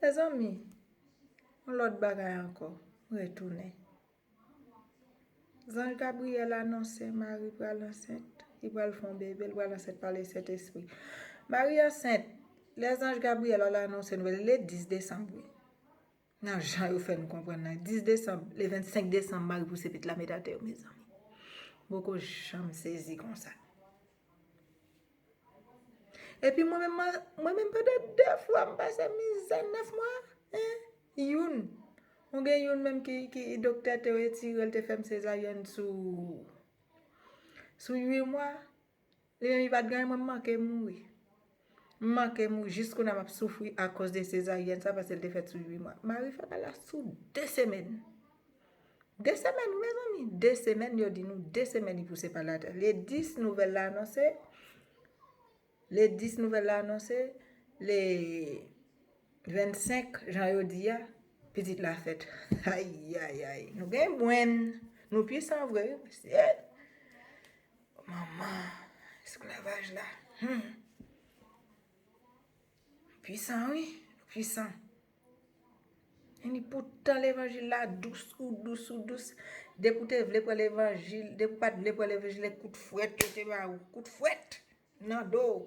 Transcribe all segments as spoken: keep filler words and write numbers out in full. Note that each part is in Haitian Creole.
Mezanmi, yon lòt bagay ankò, m retounen. Zanj Gabriyèl anonse Mari pral ansent, li pral fè yon bebe, li pral ansent pa Lesentespri. Mari ansent, lè zanj Gabriyèl al anonse nouvèl, le dis desanm, wi. Nan jan yo fè nou konprann nan, dis desanm, le vennsenk desanm, Mari pouse pitit la met atè, mezanmi. M poko janm sezi konsa. Epi mwen menm, mwen, mwen menm pandan de fwa m pase mizè nèf mwa, en, youn. Mwen gen youn menm ki, ki doktè te retire l, te fè m sezaryèn sou, sou uit mwa. Li menm li pa t gen anyen, mwen m manke mouri. M manke mouri, jis kounye a m ap soufri akoz de sezaryèn sa, paske l te fèt sou uit mwa. Mari fè bagay la sou de semèn. De semèn, wi, mezanmi, de semèn, yo di nou, de semèn li pouse pa l atè. Le dis, nouvèl la anonse. Le dis, nouvèl la anonse. Le vennsenk, jan yo di a, pitit la fèt. Ayayay, nou gen bwenn. Nou pwisan vre, wi, mesye. Manman, esklavaj la. Hmm. Pwisan, wi, pwisan. Epi poutan levanjil la dous, ou dous, ou dous. Depi w te vle pran levanjil, depi w pa t vle pran levanjil, kout fwèt yo te ba ou. Kout fwèt nan do w.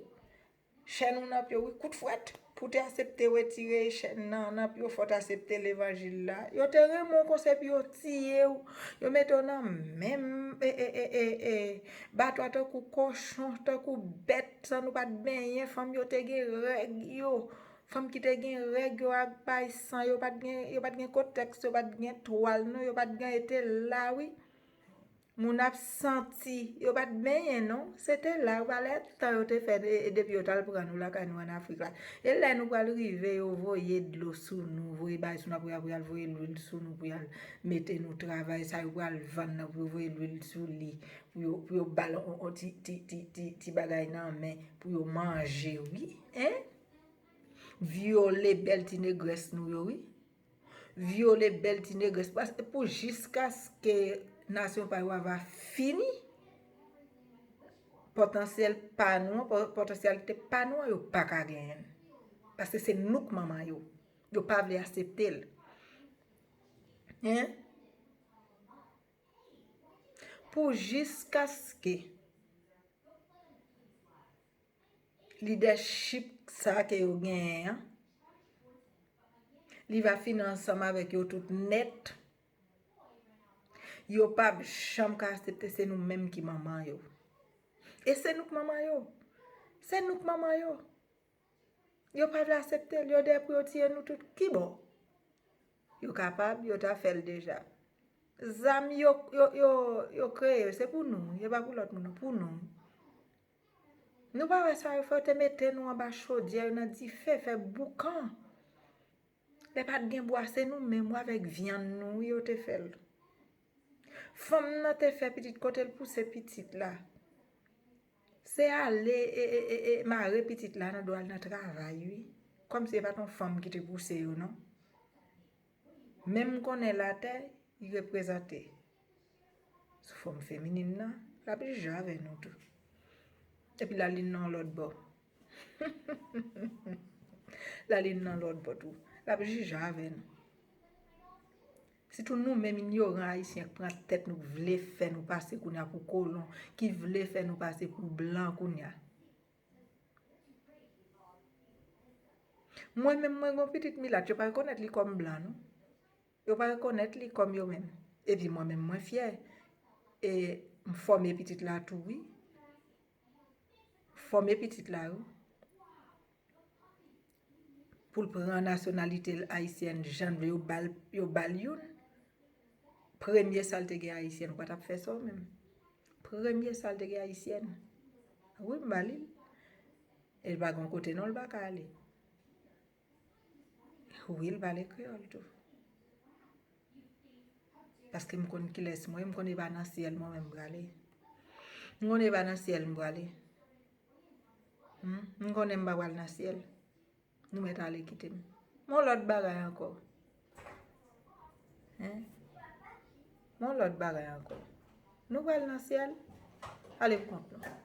Chèn ou nan pye w, wi, kout fwèt. Pou w te aksepte retire chèn nan, nan pye w, fò w te aksepte levanjil la. Yo te renmen w konsa epi yo tiye w. Yo mete w nan menm, e, e, e, e, e, bato a tankou kochon, tankou bèt, san nou pa t benyen, fanm yo te gen règ yo. Fanm ki te gen règ yo ak bay san, yo pa t gen, yo pa t gen kotèks, yo pa t gen twal, non, yo pa t gen, yo te la, wi. Moun ap santi, yo pa t benyen, non. Se te la, yo pa lè tan yo te fè, e, e depi yo t al pran nou lakay nou ann Afrik la. E lè nou pral rive, yo voye dlo sou nou, voye bagay sou nou, apre, apre y al voye lwil sou nou pou y al mete nou travay, sa yo pral vann nan pou yo voye lwil sou li, pou yo, pou yo ba l on, on ti, ti, ti, ti, ti bagay nan men, pou yo manje, wi. En? Vyole bèl ti negrès nou yo, wi. Vyole bèl ti negrès. Paske pou jiskaske nasyon pa yo a va fini, potansyèl pa nou an, po-, potansyalite pa nou an, yo pa ka genyen l. Paske se nou k manman yo. Yo pa vle aksepte l. En? Pou jiskaske lidèchip sa ke yo genyen an, li va fini ansanm avèk yo tout nèt. Yo p ap janm ka aksepte se nou menm ki manman yo. E se nou k manman yo. Se nou k manman yo. Yo pa vle aksepte l. Yo dèyè pou yo tiye nou tout. Ki bò? Yo kapab, yo ta fè l deja. Zam yo, yo, yo, yo kreye, se pou nou. Yo pa pou lòt moun, non, pou nou. Nou pa wè sa yo fè, yo te mete nou anba chodyè, yo nan dife, fè boukan. Lè pa t gen bwa, se nou menm, wi, avèk vyann nou, wi, yo te fè l. Fanm nan te fè pitit, kote l pouse pitit la. Se ale, e, e, e, e, mare pitit la nan do, al nan travay, wi. Kòmsi se pa t yon fanm ki te pouse yo, non. Men m konnen latè, li reprezante sou fòm feminin nan, l ap jije avè nou tou. Epi lalin nan yon lòt bò. Lalin nan lòt bò tou. L ap jije avè nou. Sitou nou menm inyoran ayisyen k pran tèt nou, k vle fè nou pase kounye a pou kolon, ki vle fè nou pase pou blan kounye a. Mwen menm, mwen gen yon pitit milat, yo pa rekonèt li kòm blan, non. Yo pa rekonèt li kòm yo menm. Epi mwen menm, mwen fyè. E m fòme pitit la tou, wi. Fòme pitit la, wi. Pou l pran nasyonalite l ayisyèn, jan l vle, yo ba l, yo ba l youn. Premye sa l te gen ayisyèn, ou pa t ap fè sa w menm. Premye sa l te gen ayisyèn. Wi, m ba li l. E l pa gen kote non, l pa ka ale. Wi, l pale kreyòl tou. Paske m konn kilès mwen ye, m konn e pa nan syèl mwen menm m prale. M konn e pa nan syèl m prale. Hmm? M konnen m pa pral nan syèl. Nou mèt ale kite m. Yon lòt bagay ankò. Hein? Yon lòt bagay ankò. Nou pral nan syèl? Ale pou kont nou.